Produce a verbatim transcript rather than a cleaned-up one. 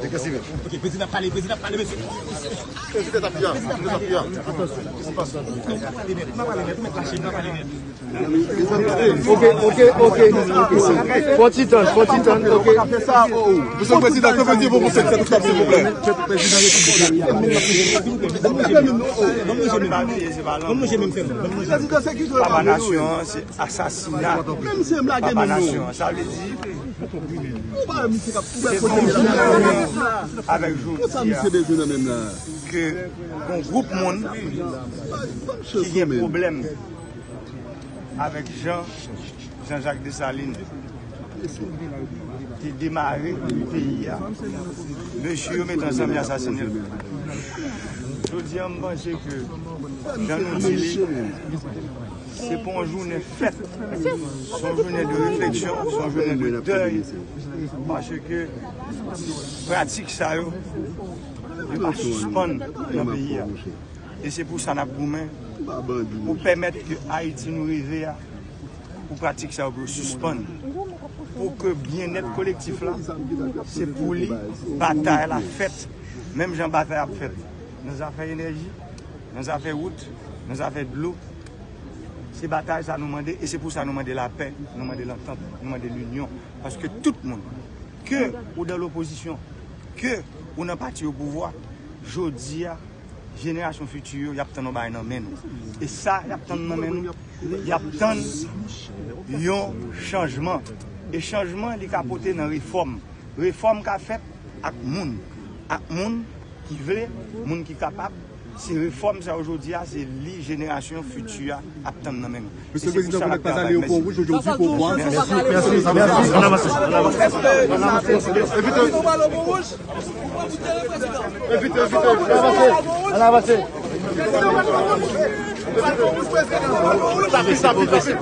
Ok, prezidan ap pale, prezidan ap pale, mesye. Prezidan ap pale, prezidan ap pale. Pale nèt, pale nèt, ou mèt lache, pale nèt. Ok, ok, ok. Fò ti tann, fò ti tann, ok. Mesye prezidan, ke Bondye pou konsèy sa tout silvouplè. Prezidan repiblik la. Ban m lonje men m sèlman, ban m lonje men m. Papa nasyon an, se asasina. Papa nasyon an, sa vle di, se avèk jodi a ke gon gwoup moun ki gen pwoblèm avèk jan Jean-Jacques Dessalines te demare peyi a. Mesye yo met ansanm, y asasinen l. Jodi a, m panse ke, jan nou di li, se pa yon jounen fèt, se yon jounen de refleksyon, se yon jounen de dèy, paske pratik sa yo, yo pa sispann nan peyi a. E se pou sa n ap goumen pou pèmèt ke Ayiti nou reve a, pou pratik sa yo pou yo sispann, pou ke byennèt kolektif la, se pou li batay la fèt, menm jan batay ap fèt nan zafè enèji, nan zafè wout, nan zafè dlo. Se batay sa nou mande, e se pou sa nou mande lapè, nou mande lantant, nou mande linyon. Paske tout moun, ke ou nan lopozisyon, ke ou nan pati o pouvwa, jodi a, jenerasyon fiti yo, y ap tann yon bagay nan men nou. E sa y ap tann nan men nou, y ap tann yon chanjman. E chanjman, li ka pote nan refòm. Refòm ka fèt ak moun. Ak moun ki vle, moun ki kapab. Se refòm sa yo jodi a, se li jenerasyon fiti a ap tann nan men nou. Mesye Prezidan, pou nèg pa ale yo pon wouj, ojodi pon bwa. Mèsi, mèsi, mèsi. Ann avanse, ann avanse. Evite. Evite, evite, ann avanse. Ann avanse. Tapi, tapi, tapi.